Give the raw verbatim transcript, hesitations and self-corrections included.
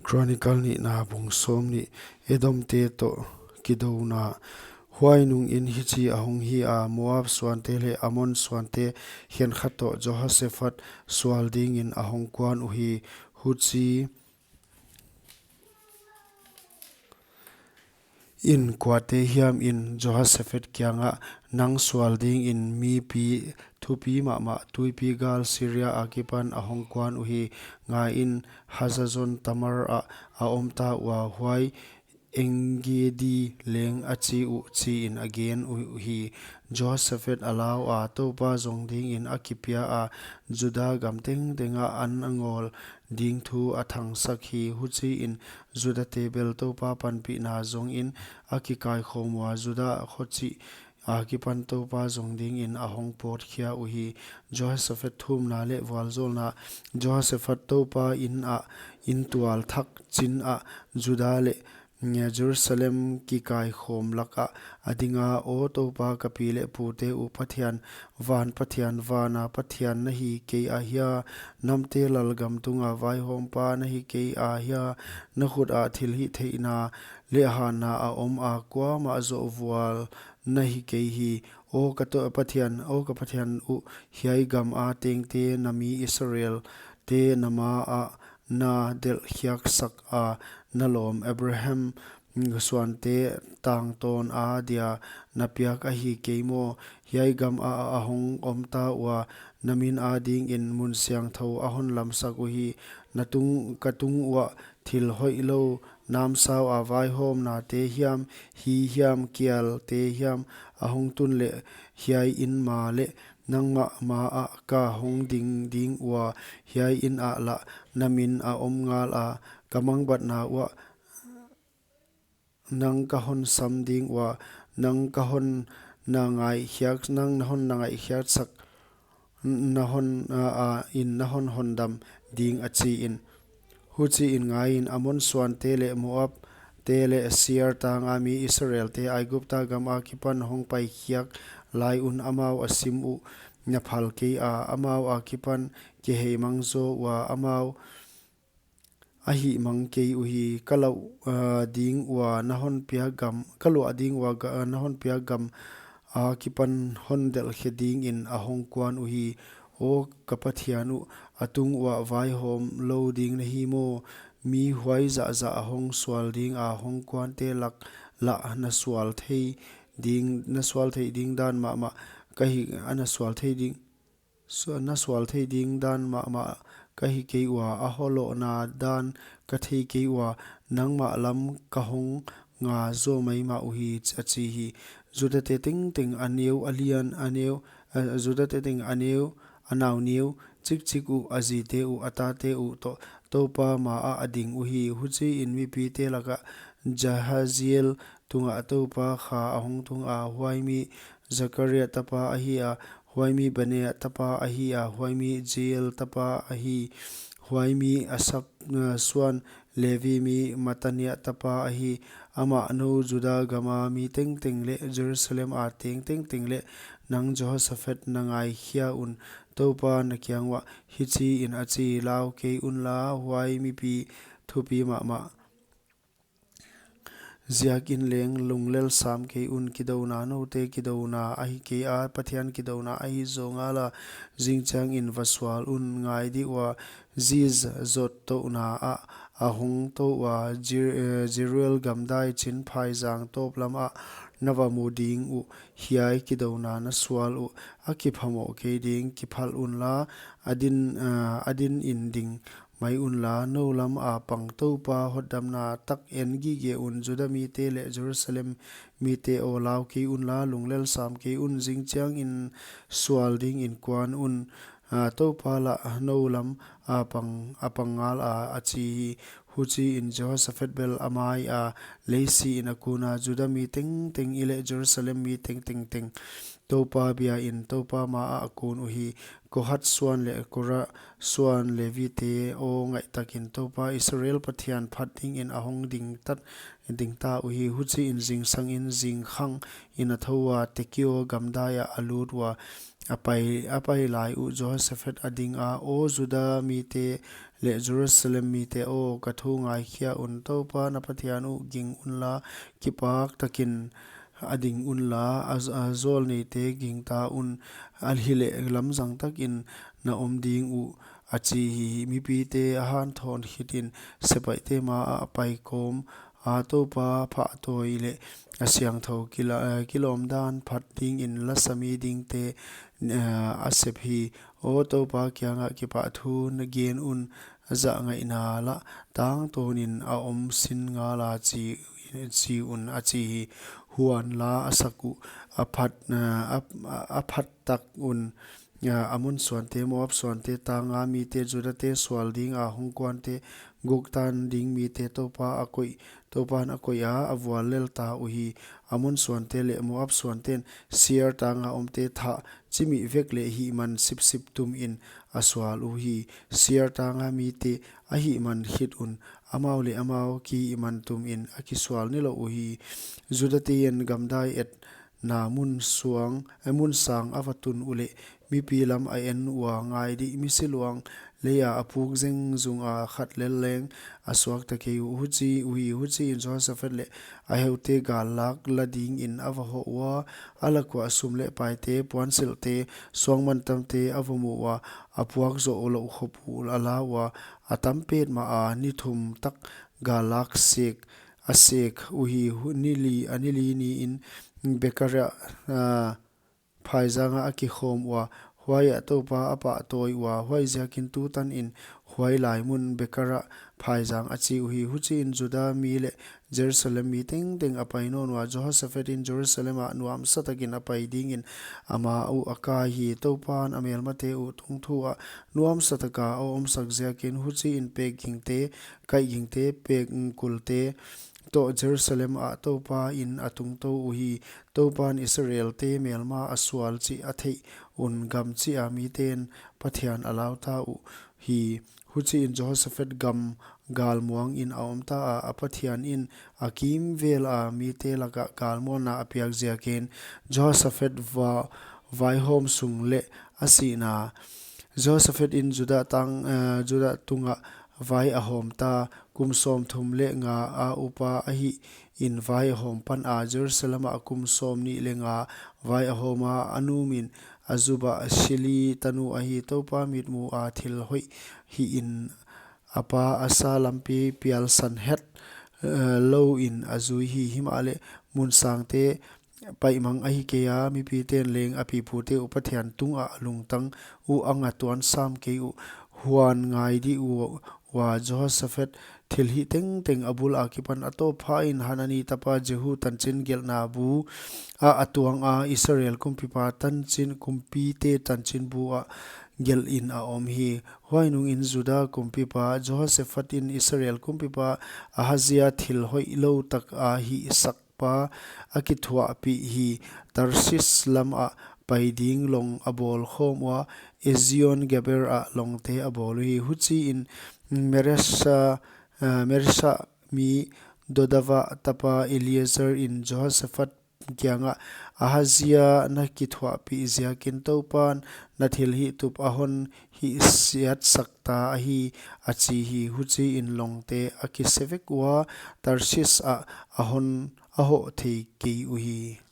Chronicle nihna bung sawmnih. Edomte toh kidouna. Huai nungin hichi ahong hi a, Moab suante leh Ammon suante khenkhat toh Jehoshaphat sual dingin ahong kuan uhi. Huchiin kuate hiamin Jehoshaphat kiangah, nang sual dingin mipi thupi mahmah tuipi gal Syria akipan ahong kuan uhi. Ngaiin, Hazazon Tamar ah a omta ua, huai Engedi leng a chi uh, chiin a gen uhi. Jehoshaphat a lau a, Toupa zong dingin a kipia a, Juda gam tengteng ah an a ngawl ding thu a thangsak hi. Huchiin Judate bel Toupa panpihna zongin a kikaikhawm ua, Juda khochih akipan Toupa zong dingin ahong pawtkhia uhi. Jehoshaphat thumna leh vualzawlna. Jehoshaphat Toupa in ah intual thak chin ah Juda leh Jerusalem kikaikhawm lakah a dinga, Aw Toupa, ka pi leh pute uh Pathian, van Pathian, vana Pathian na hi kei ahia? Namte lalgam tunga vaihawmpa na hi kei ahia? Na khut ah thilhihtheihna leh hanna a om a, kuamah zoh vual na hi kei hi. Aw ka to-, Pathian, aw ka Pathian uh, hiai gam a tengte na mi Israelte na ma ah na delhkhiaksak a, na lawm Abraham suante tangtawn adia na piak ahi kei maw? Hiai gam ah a hong omta ua, na min adingin mun siangthou a hon lamsak uhi. Na tung, ka tung uah thil hoihlou namsau a vaihawmnate hiam, hi hiam, kialte hiam a hong tun leh, hiai in ma leh nangmah ma ah ka hong ding ding ua, hiai in ah lah na min a om ngal a, ka mangbatna uah nang ka hon sam ding ua, nang ka hon na ngaihkhiak, nang na hon na ngaihkhiatsak, na hon, a, a, in na hon hondam ding, a chiin. Huchiin ngaiin, Ammon suante leh Moabte leh Seir tanga mi Israelte Aigupta gam akipan hong paikhiak lai un amau a sim uh na phal kei a, amau akipan kiheimang zaw ua, amau a hihmang kei uhi. Ka luah, ah, ding ua na hon piak gam, ka luah ding ua ga-, na hon piak gam akipan hon delhkhe dingin a hong kuan uhi. Aw ka Pathian uh, a tung uah vaihawm lou ding na hi maw? Mi huai zahzah a hong sual ding a hong kuante lak lah na sual thei ding, na sual thei ding dan mahmah ka hi, a na sual thei ding su-, na sual thei ding dan mahmah ka hi kei ua, a holouna dan ka thei kei ua, nangmah lam ka hong nga zaw maimah uhi, a chi hi. Judate tengteng, a neu a lian, a neu, a, Judate teng a neu, a nau neu chikchik uh, a zite uh, a tate uh toh Toupa ma ah a ding uhi. Huchiin mipite lakah Jahaziel tungah Toupa kha a hong tung a, huai mi Zakaria tapa ahi a, huai mi Benaiah tapa ahi a, huai mi Jeiel tapa ahi, huai mi Asaph, uh, suan Levi mi Mattaniah tapa ahi. Amah, Nou Juda gama mi tengteng leh Jerusalem a teng tengteng leh nang Jehoshaphat na ngaikhia un, Toupa na kiang uah hichiin a chi, Lau kei unla, huai mipi thupi mahmah ziakin leng lunglel sam kei un. Kidouna noute kidouna ahi kei a, Pathian kidouna ahi zaw ngala, zingchiangin va sual un. Ngai di ua, Ziz zot touhna ah a hong tou ua, Jer-, eh, Jeruel gamdai chin phaizang tawp lamah na va mu ding uh. Hiai kidouna na sual uh a kiphamoh kei ding, kiphal unla, a din, ah, a dingin ding mai unla, nou lam a pang Toupa hotdamna tak en gige un. Juda mite leh Jerusalem mite aw, lau kei unla, lunglel sam kei un, zingchiangin sual dingin kuan un. Ah, Toupa lah nou lam a pang, a pang ngala, a chi hi. Huchiin Jehoshaphat bel a mai a, lei siin a kun a, Juda mi tengteng leh Jerusalem mi tengteng teng Toupa biain Toupa ma ah a kun uhi. Kohat suan leh Kora suan Levite aw, ngaihtakin Toupa Israel Pathian phat dingin a hong ding ta, ding ta uhi. Huchiin zingsangin zingkhangin a thou ua, Tekoa gamdai ah a lut ua, a pai, a pai lai uh Jehoshaphat a ding a, Aw Juda mi te leh Jerusalem mite aw, ka thu ngaikhia un. Toupa na Pathian uh ging unla, kipak takin a ding unla, a, a zawlneite gingta un, a hileh lamzang takin na om ding uh, a chi hi. Mipite a hanthawn khitin sepaihte maah a paikawm a, Toupa pahtawi leh a siangthou kila-, eh, kilawm dan phat dingin lasami dingte, eh, a sep hi. Aw Toupa kiangah kipahthu na gen un, a zahngaihna lah tangtawnin a om sin ngala chi, chi un, a chi hi. Huan la a sak uh, a phat, eh, a, a, a phat tak un, a, Ammon suante, Moab suante, tanga mite, Judate sual dinga hongkuante, guk tan ding mite, Toupa a koih, Toupan a koih a, a vuallel ta uhi. Ammon suante leh Moab suanten Seir tanga omte thah chimih vek leh hihman sipsip tumin a sual uhi. Seir tanga mite a hihman khit un, amau leh amau kihihman tumin a kisual nilouh uhi. Judate in gamdai et na mun suang, eh, mun sang a va tun uleh, mipi lam a en ua, ngai dih, misi luang leia a puk zengzunga khat lel leng a suakta kei uh, huchi uhi. Huchiin Jehoshaphat leh a heute gallak la dingin a va hoh ua, a lak uah sum leh paite, puansilhte, suangmantamte a va mu ua, a puak zoh louh khop uh a la ua, a tam petmah a, ni thum tak gallak sek a sek uhi. Hu-, ni li, a ni li niin Berekah, ah, phaizanga a kikhawm ua, huaiah Toupa a pahtawi ua, huaiziakin tutanin huai lai mun Berekah phaizang a chi uhi. Huchiin Juda mi leh Jerusalem mi tengteng a pai nawn ua, Jehoshaphat in Jerusalem ah nuamsa takin a pai dingin amah uh a kai hi. Toupan a melmate uh tungthu ah nuamsa taka a omsak ziakin, huchiin pekgingte, kaihgingte, pekkulte toh Jerusalem ah Toupa in a tungtou uhi. Toupan Israelte melma a sual chih a theih un, gam chih a miten Pathian a lauta uhi. Huchiin Jehoshaphat gam galmuangin a omta a, a Pathian in a kimvela mite lakah galmuanna a piak ziakin, Jehoshaphat va-, vaihawm sung leh a sihna. Jehoshaphat in Juda tang, eh, Juda tungah vai a hawmta, kum sawmthum leh nga a upa ahihin vai a hawm pana, Jerusalem ah kum sawmnih leh nga vai a hawma, a numin Azubah, Shilhi tanu ahi. Toupa mitmua thil hoih hihin a pa Asa lampi pialsan het, eh, louin a zui hi. Himahleh mun sangte paihmang ahi keia, mipiten leng a pipute uh Pathian tungah lungtang uh a ngatuan sam kei uh. Huan ngai dih ua, ua Jehoshaphat thilhih tengteng a bul akipan a tawpphain Hanani tapa Jehu tanchin gelhna bu ah a tuanga, Israel kumpipa tanchin, kumpite tanchin bu ah gelhin a om hi. Huai nungin Juda kumpipa Jehoshaphat in Israel kumpipa Ahazia thil hoihlou tak a hihsak pa a kithuahpih hi. Tarshish lamah pai ding long a bawl khawm ua, Ezion Geber ah longte a bawl uhi. Huchiin Maresha, eh, Maresha mi Dodava tapa Eliezer in Jehoshaphat kiangah, Ahazia na kithuahpih ziakin Toupan na thilhih tup a hon hihsiatsak ta ahi, a chi hi. Huchiin longte a kise vek ua, Tarshish ah a hon a hoh thei kei uhi.